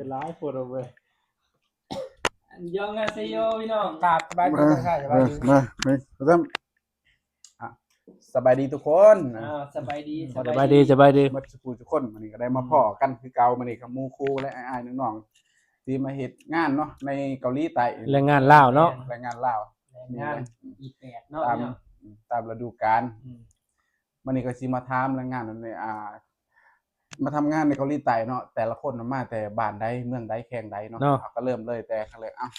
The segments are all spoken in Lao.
ຫຼາຍໂພດເອົາເວີຍ. ອັນຍອງອາເຊໂຍພີ່ນ້ອງ ກາບສະບາຍດີ ມາ ທັກທາຍສະບາຍດີ ມາ ມາ ມາ ອ່ະ ສະບາຍດີທຸກຄົນ ອ່າ ສະບາຍດີ ສະບາຍດີ ສະບາຍດີ ໝົດສູ່ຜູ້ສູ່ຄົນ. ມື້ນີ້ກໍໄດ້ມາ ອືມ ພໍ້ກັນຄືເກົ່າ ມື້ນີ້ກັບໝູ່ຄູ່ ແລະ ອ້າຍໆນ້ອງໆ ທີ່ມາເຮັດງານເນາະ ໃນເກົາຫຼີໃຕ້ ແຮງງານລາວເນາະ ແຮງງານລາວ ແຮງງານ ອືມ ອີແປດເນາະ ຕາມ ຕາມລະດູການ ອືມ ມື້ນີ້ກໍຊິມາຖາມແຮງງານ ອ່າ ມາທຳງານໃນເກົາຫຼີໃຕ້ເນາະ ແຕ່ລະຄົນມາແຕ່ບ້ານໃດ ເມືອງໃດ ແຂວງໃດເນາະ ເນາະ ເຮົາກໍເລີ່ມເລີຍແຕ່ຄັ້ງແລກ. ເອົ້າ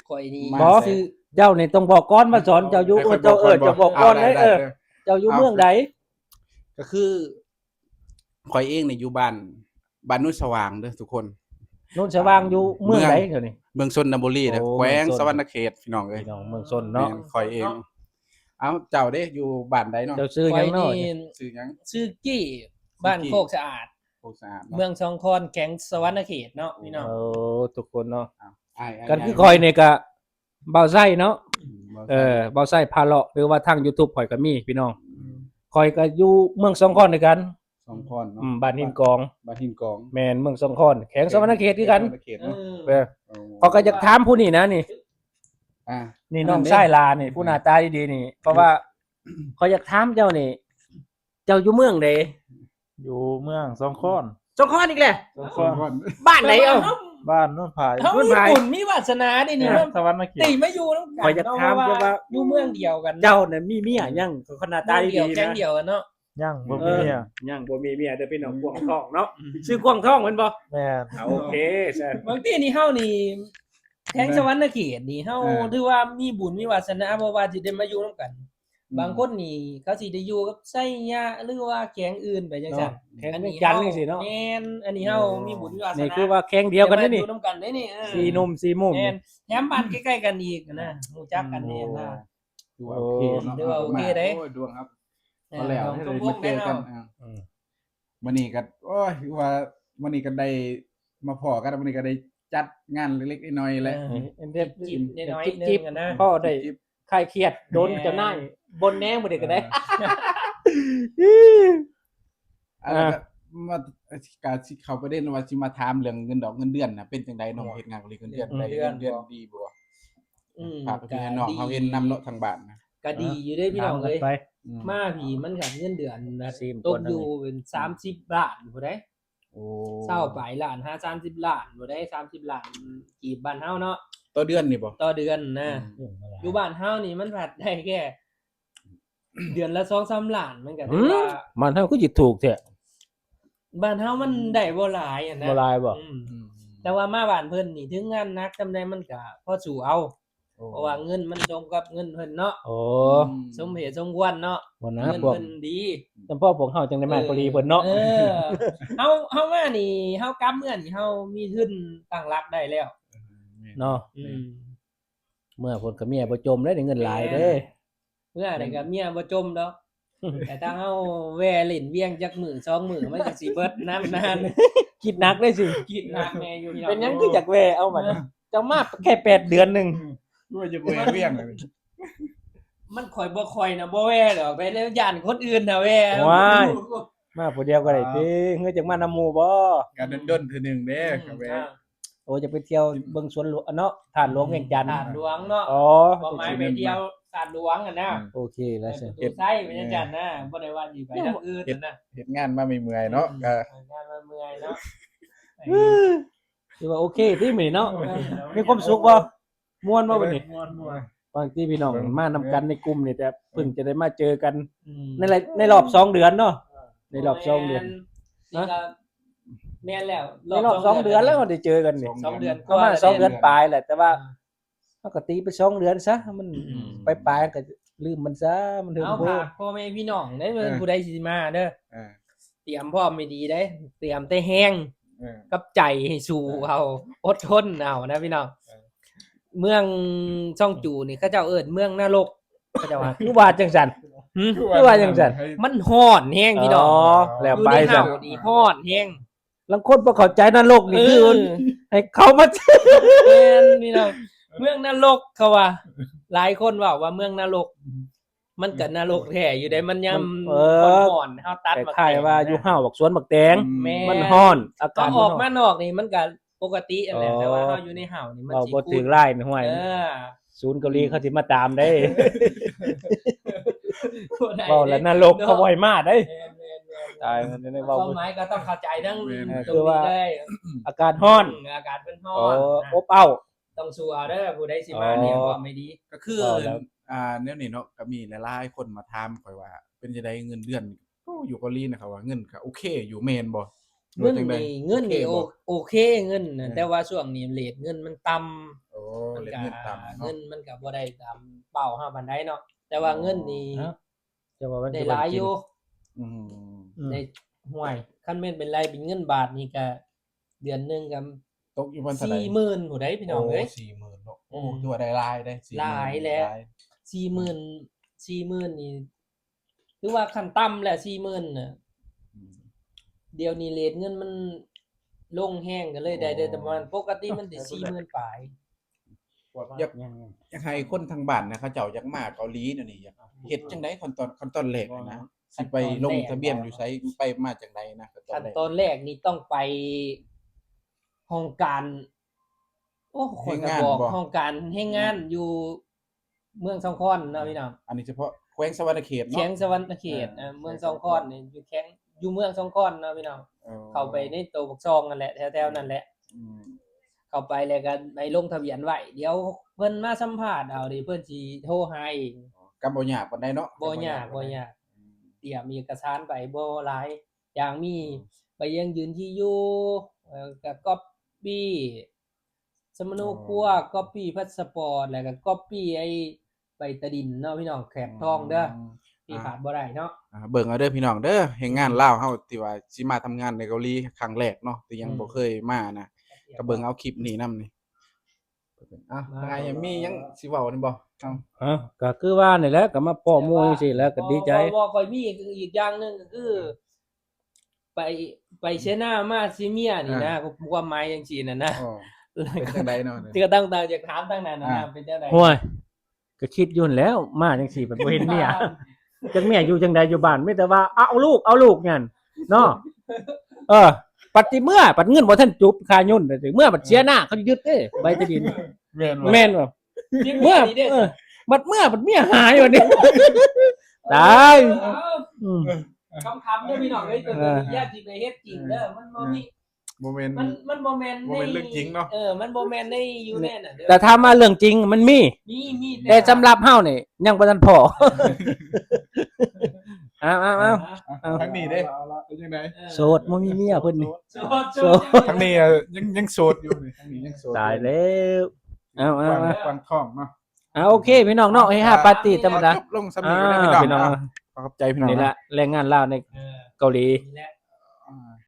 ຂ້ອຍນີ້ ບໍ່ ຊື່ ເຈົ້ານີ້ຕ້ອງບອກກ່ອນວ່າສອນເຈົ້າຢູ່ ເອີ ເຈົ້າເອີ້ນ ເຈົ້າບອກກ່ອນເລີຍ ເອີ ເຈົ້າຢູ່ເມືອງໃດ? ກໍຄືຂ້ອຍເອງນີ້ຢູ່ບ້ານ ບ້ານໂນນສະຫວ່າງເດີທຸກຄົນ ໂນນສະຫວ່າງຢູ່ເມືອງໃດ? ແຖວນີ້ ເມືອງຊົນນະບູລີເດີ ໂອ້ ແຂວງສະຫວັນນະເຂດ ພີ່ນ້ອງເອີຍ ພີ່ນ້ອງເມືອງຊົນເນາະ ແມ່ນ ຂ້ອຍເອງ. ເອົ້າ ເຈົ້າເດ້ ຢູ່ບ້ານໃດເນາະ? ເຈົ້າຊື່ຫຍັງເນາະ? ຊື່ຫຍັງ? ຊື່ກີ້ ບ້ານໂຄກສະອາດ ໂຄກສະອາດເນາະ ເມືອງຊອງຄອນ ແຂວງສະຫວັນນະເຂດເນາະ ພີ່ນ້ອງ. ໂອ້ ທຸກຄົນເນາະ ກັນຄືຂ້ອຍນີ້ກະ ບ່າວໄຊເນາະ ອືມ ເອີ ບ່າວໄຊພາເລາະ ຫຼືວ່າທາງຢູທູບຂ້ອຍກໍມີພີ່ນ້ອງ ອືມ ຂ້ອຍກໍຢູ່ເມືອງຊອງຄອນຄືກັນ ຊອງຄອນເນາະ ອືມ ບ້ານຫີນກອງ ບ້ານຫີນກອງ ແມ່ນ ເມືອງຊອງຄອນ ແຂວງສະຫວັນນະເຂດຄືກັນ ເອີ ຂ້ອຍກໍຢາກຖາມຜູ້ນີ້ນະນີ້ ອ່າ ນີ້ນ້ອງຊາຍຫຼ້ານີ້ ຜູ້ໜ້າຕາດີໆນີ້ ເພາະວ່າຂ້ອຍຢາກຖາມເຈົ້ານີ້ ເຈົ້າຢູ່ເມືອງໃດ? ຢູ່ເມືອງຊອງຄອນ ຊອງຄອນອີກແລ້ວ ຊອງຄອນ ບ້ານໃດເອົ້າ? ບ້ານໂນນຜາຍ ເຮົາມີບຸນມີວາສະໜາເດນີ້ ສະຫວັນນະເຂດ ໄດ້ມາຢູ່ນຳກັນ ຂ້ອຍຢາກຖາມເຈົ້າວ່າ ຢູ່ເມືອງດຽວກັນ ເຈົ້ານັ້ນມີເມຍຍັງ? ຄົນໜ້າຕາດີໆ ແຂວງດຽວກັນເນາະ ຍັງບໍ່ມີເມຍ ຍັງບໍ່ມີເມຍເດີພີ່ນ້ອງ ກວາງທອງເນາະ ຊື່ກວາງທອງແມ່ນບໍ່? ແມ່ນ ໂອເຄ ບາງທີນີ້ເຮົານີ້ ແຂວງສະຫວັນນະເຂດນີ້ ເຮົາຖືວ່າມີບຸນມີວາສະໜາ ເພາະວ່າຊິໄດ້ມາຢູ່ນຳກັນ ອືມ ບາງຄົນນີ້ເຂົາຊິໄດ້ຢູ່ກັບໄຊຍະ ຫຼືວ່າແຂວງອື່ນໄປຈັ່ງຊັ້ນ ແຂວງວຽງຈັນຈັ່ງຊີ້ເນາະ ແມ່ນ ອັນນີ້ເຮົາມີບຸນມີວາສະໜາ ນີ້ຄືວ່າແຂວງດຽວກັນເດ້ນີ້ ຢູ່ນຳກັນເດ້ນີ້ ເອີ ສີ່ໜຸ່ມສີ່ມຸມ ແມ່ນ ແຖມບ້ານໃກ້ໆກັນອີກນະ ຮູ້ຈັກກັນແນ່ນະ ຖືວ່າໂອເຄເນາະ ຖືວ່າໂອເຄເດ້ ໂອ້ຍ ດວງຄັບ ເອີ ມາແລ້ວ ເຮົາໄດ້ມາເຈີກັນ ເອີ ມື້ນີ້ກໍ ໂອ້ຍ ຄືວ່າມື້ນີ້ກໍໄດ້ມາພໍ້ກັນ ມື້ນີ້ກໍໄດ້ຈັດງານເລັກໆນ້ອຍໆແຫຼະ ເອີ ຈິບໆນ້ອຍໆໜຶ່ງຫັ້ນນະ ພໍ້ໄດ້ຄາຍຄຽດ ໂດນເຈົ້ານາຍບົ່ນແດ່ມື້ນີ້ກໍໄດ້ ເອີ ອັນນັ້ນກໍມາ ກະຊິເຂົ້າປະເດັນວ່າຊິມາຖາມເລື່ອງເງິນດອກເງິນເດືອນນະ ເປັນຈັ່ງໃດນ້ອງເຮັດງານເລີຍ ເງິນເດືອນ ເງິນເດືອນດີບໍ່? ອືມ ຝາກໄປໃຫ້ນ້ອງເຮົາເຫັນນຳເນາະທາງບ້ານນະ ກະດີຢູ່ເດ້ພີ່ນ້ອງເອີຍ ມາພີ້ມັນກະເງິນເດືອນຕົກຢູ່ເປັນສາມສິບລ້ານພຸ້ນໃດ ໂອ້ ຊາວປາຍລ້ານຫາສາມສິບລ້ານພຸ້ນໃດ ສາມສິບລ້ານກີບບ້ານເຮົາເນາະ ຕໍ່ເດືອນນີ້ບໍ່? ຕໍ່ເດືອນນະ ຢູ່ບ້ານເຮົານີ້ມັນພັດໄດ້ແຄ່ເດືອນລະສອງສາມລ້ານ ມັນກະຖືວ່າ ບ້ານເຮົາຄືຊິຖືກແທ້ ບ້ານເຮົາມັນໄດ້ບໍ່ຫຼາຍຫັ້ນນະ ບໍ່ຫຼາຍບໍ່? ອືມ ແຕ່ວ່າມາບ້ານເພິ່ນນີ້ ເຖິງງານໜັກສ່ຳໃດມັນກະພໍສູ້ເອົາ ເພາະວ່າເງິນມັນສົມກັບເງິນເພິ່ນເນາະ ໂອ້ ສົມເຫດສົມຄວນເນາະ ເງິນເພິ່ນດີ ສຳເພາະພວກເຮົາຈັ່ງໄດ້ມາເກົາຫຼີເພິ່ນເນາະ ເອີ ເຮົາ ເຮົາມານີ້ ເຮົາກັບເມືອນີ້ ເຮົາມີທຶນຕັ້ງຫຼັກໄດ້ແລ້ວເນາະ ອືມ ເມືອພຸ້ນກໍເມຍບໍ່ຈົ່ມເດ້ ໄດ້ເງິນຫຼາຍເດ້ ເມືອນີ້ກໍເມຍບໍ່ຈົ່ມດອກ ແຕ່ຖ້າເຮົາແວ່ຫຼິ້ນວຽງຈັກມື້ສອງມື້ ມັນກໍຊິເບິດນຳນານ ຄິດໜັກເດ້ຊິ ຄິດໜັກແນ່ຢູ່ ເປັນຫຍັງຄືຢາກແວ່ເອົາບັດນີ້ ເຈົ້າມາແຄ່ແປດເດືອນໜຶ່ງ ຄືວ່າຢາກແວ່ວຽງ ມັນຂ້ອຍບໍ່ ຂ້ອຍນະບໍ່ແວ່ດອກ ແວ່ແລ້ວຢ້ານຄົນອື່ນນະແວ່ ວ້າຍ ມາຜູ້ດຽວກໍໄດ້ຕິ ເຮີຍ ຈັກມານຳໝູ່ບໍ່ ກະດົນໆເທື່ອໜຶ່ງເດ້ ອືມ ກໍແວ່ ໂອ້ ຈະໄປທ່ຽວເບິ່ງສວນຫຼວງເນາະ ທາດຫຼວງວຽງຈັນ ທາດຫຼວງເນາະ ອໍ ເປົ້າໝາຍໄປທ່ຽວທາດຫຼວງຫັ້ນນະ ໂອເຄແລ້ວ ເຮັດໄຊວຽງຈັນນະ ບໍ່ໄດ້ວ່າຊິໄປທາງອື່ນນະ ເຮັດງານມາເມື່ອຍໆເນາະ ເຮັດງານມາເມື່ອຍເນາະ ຖືວ່າໂອເຄຕິມື້ນີ້ເນາະ ມີຄວາມສຸກບໍ່? ມ່ວນບໍ່ມື້ນີ້? ມ່ວນໆ ບາງທີພີ່ນ້ອງມານຳກັນໃນກຸ່ມນີ້ ແຕ່ເພິ່ງຈະໄດ້ມາເຈີກັນ ໃນ ໃນລອບສອງເດືອນເນາະ ໃນລອບສອງເດືອນ ແມ່ນແລ້ວ ໃນລອບສອງເດືອນແລ້ວໄດ້ເຈີກັນນີ້ ສອງເດືອນກວ່າ ມາສອງເດືອນປາຍແຫຼະ ແຕ່ວ່າເຮົາກໍຕີໄປສອງເດືອນຊະ ມັນປາຍໆກໍລືມມັນຊະ ມັນເຖິງໂພດ ເອົາ ຝາກພໍ່ແມ່ພີ່ນ້ອງເດີ ຜູ້ໃດຊິມາເດີ ຕຽມພ້ອມໃຫ້ດີເດ້ ຕຽມແຕ່ແຮງ ເອີ ກັບໃຈໃຫ້ສູ້ເອົາ ອົດທົນເອົານະພີ່ນ້ອງ ເອີ ເມືອງຊອງຈູນີ້ເຂົາເຈົ້າເອີ້ນເມືອງນະລົກ ເຂົາເຈົ້າວ່າ ຄືວ່າຈັ່ງຊັ້ນ ຫື ຄືວ່າຈັ່ງຊັ້ນ ມັນຮ້ອນແຮງພີ່ນ້ອງ ແລ້ວໄປຊັ້ນ ຢູ່ໃນເຮົານີ້ຮ້ອນແຮງ ລາງຄົນບໍ່ເຂົ້າໃຈນະລົກນີ້ ເອີ ຄືໃຫ້ເຂົາມາ ແມ່ນພີ່ນ້ອງ ເມືອງນະລົກເຂົາວ່າ ຫຼາຍຄົນເວົ້າວ່າເມືອງນະລົກ ມັນກໍນະລົກແທ້ຢູ່ເດ້ ມັນຍາມ ເອີ ຮ້ອນໆ ເຮົາຕັດໝາກແຕງ ຄ້າຍໆວ່າຢູ່ຫ້າວບັກສວນໝາກແຕງ ແມ່ນ ມັນຮ້ອນ ອາກາດ ເຮົາອອກມານອກນີ້ມັນກໍ ປົກກະຕິຫັ້ນແຫຼະ ອໍ ແຕ່ວ່າເຮົາຢູ່ໃນເຮົານີ້ມັນ ເວົ້າ ຊິ ບໍ່ຖືກ ຄູນ ຫຼາຍນະ ຫ້ວຍ ເອີ ສູນເກົາຫຼີເຂົາຊິມາຕາມໄດ໋ ບໍ່ໄດ້ ເວົ້າແລ້ວນະລົກ ເນາະ ເຂົາບໍ່ໃຫ້ມາໄດ໋ ແມ່ນໆໆ ຕາຍ ມັນຈະໄດ້ເວົ້າ ຄວາມໝາຍກໍຕ້ອງເຂົ້າໃຈທັງ ແມ່ນ ເອີ ຕົງນີ້ເລີຍ ຄືວ່າອາກາດຮ້ອນ ອືມ ອາກາດເພິ່ນຮ້ອນ ອໍ ນະ ອົບເອົາ ຕ້ອງສູ້ເອົາເດີ ຜູ້ໃດຊິມານີ້ ອໍ ພ້ອມໃຫ້ດີ ກໍຄື ອ່າ ແນວນີ້ເນາະ ກໍມີຫຼາຍໆຄົນມາຖາມຂ້ອຍວ່າ ເປັນຈັ່ງໃດເງິນເດືອນ ໂອ້ ຢູ່ເກົາຫຼີນະ ເຂົາວ່າເງິນກໍໂອເຄຢູ່ ແມ່ນບໍ່? ເງິນນີ້ ເງິນນີ້ໂອເຄ ເງິນ ເອີ ແຕ່ວ່າຊ່ວງນີ້ເຣດເງິນມັນຕ່ຳ ໂອ້ ເຣດເງິນຕ່ຳເນາະ ເງິນມັນກໍບໍ່ໄດ້ຕາມເປົ້າເຮົາປານໃດເນາະ ແຕ່ວ່າເງິນນີ້ ໂອ້ ເຈົ້າວ່າມັນ ໄດ້ຫຼາຍຢູ່ ອືມ ໄດ້ ຫ້ວຍ ຄັນແມ່ນເປັນລາຍເປັນເງິນບາດນີ້ກໍເດືອນໜຶ່ງກໍຕົກຢູ່ປະມານເທົ່າໃດ? ສີ່ໝື່ນພຸ້ນໃດ໋ ພີ່ນ້ອງເອີຍ ໂອ້ ສີ່ໝື່ນເນາະ ໂອ້ ອືມ ຖືວ່າໄດ້ຫຼາຍເດ້ ສີ່ໝື່ນ ຫຼາຍແຫຼະ ຫຼາຍ ສີ່ໝື່ນ ສີ່ໝື່ນນີ້ ຖືວ່າຂັ້ນຕ່ຳແຫຼະ ສີ່ໝື່ນນະ ອືມ ດຽວນີ້ເຣດເງິນມັນລົງແຮງ ກໍເລີຍໄດ້ ອໍ ໄດ້ແຕ່ປະມານ ປົກກະຕິມັນຊິສີ່ໝື່ນປາຍ ຢາກ ຢາກໃຫ້ຄົນທາງບ້ານນະ ເຂົາເຈົ້າຢາກມາເກົາຫຼີແນວນີ້ ຢາກເຮັດຈັ່ງໃດ ຂັ້ນຕອນ ຂັ້ນຕອນແລກນະ ຊິໄປລົງທະບຽນຢູ່ໃສ ໄປມາຈັ່ງໃດນະ ຂັ້ນຕອນແລກ ຂັ້ນຕອນແລກນີ້ຕ້ອງໄປຫ້ອງການ ໂອ້ ຂ້ອຍກໍບອກ ຫ້ອງການແຮງງານ ອືມ ຢູ່ເມືອງຊອງຄອນເນາະ ພີ່ນ້ອງ ອັນນີ້ສະເພາະແຂວງສະຫວັນນະເຂດເນາະ ແຂວງສະຫວັນນະເຂດ ເອີ ເອີ ເມືອງຊອງຄອນນີ້ ຢູ່ແຂວງ ຢູ່ເມືອງຊອງຄອນເນາະ ພີ່ນ້ອງ ເອີ ເຂົ້າໄປໃນໂຕບັກຊອງນັ້ນແຫຼະ ແຖວໆນັ້ນແຫຼະ ອືມ ເຂົ້າໄປແລ້ວກໍໄປລົງທະບຽນໄວ້ ດຽວເພິ່ນມາສຳພາດເອົາເດ້ ເພິ່ນຊິໂທຫາເອງ ກໍບໍ່ຍາກປານໃດເນາະ ບໍ່ຍາກ ກໍບໍ່ຍາກ ບໍ່ຍາກ ອືມ ຕຽມເອກະສານໄປບໍ່ຫຼາຍ ຢ່າງມີ ອືມ ໃບຢັ້ງຢືນທີ່ຢູ່ ເອີ ກໍກັອບປີ້ ສຳມະໂນຄົວ ອໍ ກັອບປີ້ພາສປອດ ແລ້ວກໍກັອບປີ້ໄອ້ໃບຕາດິນເນາະ ພີ່ນ້ອງ ແຂກທອງເດີ ອືມ ທີ່ຂາດບໍ່ໄດ້ເນາະ ອ່າ ເບິ່ງເອົາເດີພີ່ນ້ອງເດີ ແຮງງານລາວເຮົາທີ່ວ່າຊິມາທຳງານໃນເກົາຫຼີຄັ້ງແລກເນາະ ທີ່ຍັງ ອືມ ບໍ່ເຄີຍມານະ ກໍເບິ່ງເອົາຄລິບນີ້ນຳນີ້ ເອົາ ມີຫຍັງຊິເວົ້ານຳບໍ່? ເອົ້າ ກໍຄືວ່ານີ້ແຫຼະ ກໍມາພໍ້ໝູ່ຈັ່ງຊີ້ແຫຼະ ກໍດີໃຈ ບໍ່ ຂ້ອຍມີອີກຢ່າງໜຶ່ງ ກໍຄື ໄປ ໄປເຊຍນາມາເຊຍເມຍນີ້ນະ ອ່າ ຄວາມໝາຍຈັ່ງຊີ້ນະນະ ອໍ ເປັນຈັ່ງໃດເນາະ ກໍຕັ້ງຕາຢາກຖາມທາງນັ້ນນະ ອ່າ ເປັນຈັ່ງໃດ? ໂອ້ຍ ກໍຄິດຢູ່ຫັ້ນແຫຼ້ວ ມາຈັ່ງຊີ້ບັດບໍ່ເຫັນເມຍ ຈັກເມຍຢູ່ຈັ່ງໃດຢູ່ບ້ານ ມີແຕ່ວ່າ ເອົາລູກ ເອົາລູກນັ້ນເນາະ ເອີ ບັດຊິເມືອ ບັດເງິນບໍ່ທັນຈຸບຄ່າຍົນ ເມືອບັດເຊຍນາ ເອີ ເຂົາຍຶດເດ້ ໃບທີ່ດິນ ແມ່ນບໍ່? ແມ່ນບໍ່? ເມືອ ເອີ ບັດເມືອ ບັດເມຍຫາຍບັດນີ້ ຕາຍ ເອີ ອືມ ເອີ ຄຳໆເດີພີ່ນ້ອງເອີຍ ເອີ ຢ່າຊິໄປເຮັດຈິງເດີ ມັນບໍ່ມີ ບໍ່ແມ່ນ ມັນ ມັນບໍ່ແມ່ນ ບໍ່ແມ່ນເລື່ອງຈິງເນາະ ເອີ ມັນບໍ່ແມ່ນໃນຢູ່ໃນນັ້ນເດີ ແຕ່ຖາມວ່າເລື່ອງຈິງມັນມີ ມີ ມີ ແຕ່ສຳລັບເຮົານີ້ຍັງບໍ່ທັນພໍ ເອົາ ເອົາ ເອົາ ເອົາ ທາງນີ້ເດ້ ເປັນຈັ່ງໃດ? ໂສດ ບໍ່ມີເມຍເພິ່ນນີ້ ໂສດ ໂສດ ທາງນີ້ຍັງ ຍັງໂສດຢູ່ນີ້ ທາງນີ້ຍັງໂສດ ຕາຍແລ້ວ ເອົາ ເອົາ ກວ້າງທ້ອງເນາະ ອ່າ ໂອເຄ ພີ່ນ້ອງເນາະ ເຮຮາປາຕີ້ທຳມະດາ ຈົບລົງສ່ຳນີ້ກໍໄດ້ ອ່າ ພີ່ນ້ອງ ພີ່ນ້ອງ ຂອບໃຈພີ່ນ້ອງ ນີ້ລະແຮງງານລາວໃນ ເອີ ເກົາຫຼີ ນີ້ແຫຼະ